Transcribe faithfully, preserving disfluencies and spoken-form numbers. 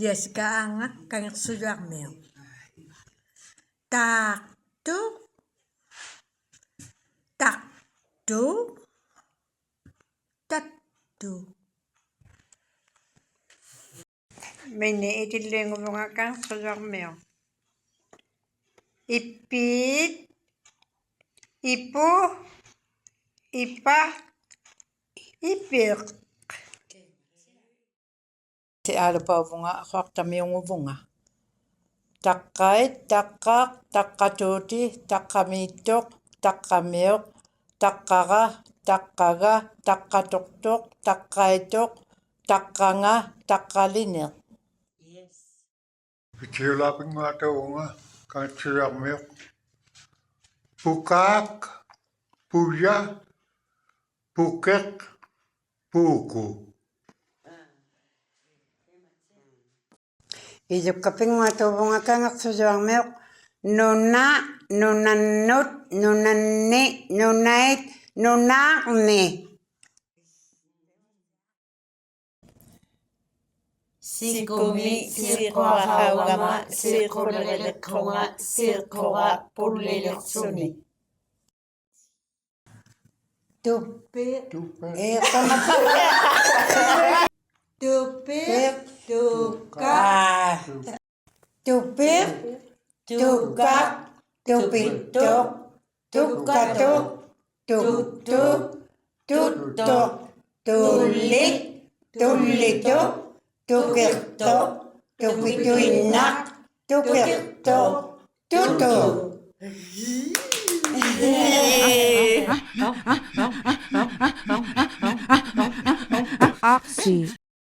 Jessica Aanga, Kangiqsujuarmiuq. Taaqtuq, taqtuq, tattuq. Minnie Itilliinguvunga, Kangiqsujuarmiuq. Ipiit, ipu, ipa, ipiq. Sialupauvunga, Quaqtamiunguvunga. Taqqait, taqqaq, taqqatuuti, taqqamiittuq, taqqamiuq, taqqara, taqaga, taqqatuqtuq, taqqaituq, taqqanga, taqqaliniq. Yes. Pitiulapinnguatuvunga, Kangiqsujuarmiuq. Pukaak, puja, pukiq, puuku. Ijukkapinnguatuvunga, Kangiqsujuarmiuq. Nuna, nunannut, nunanni, nunait, nunaarni. Sikumi, siiqquaqaugama, siiqquliriliqunga, siiqqura, pulliliqsuni. Tupiq. Tupiq. Tupiq. Tukkaq. Tupiq. Tukkaq. Tupittuq. Tukkatuq. Tuttuq. Tuttuq. Tullik. Tullituq. Tukiqtuq. Tupituinnaq. Tukiqtuq. Tutuq. Aksi.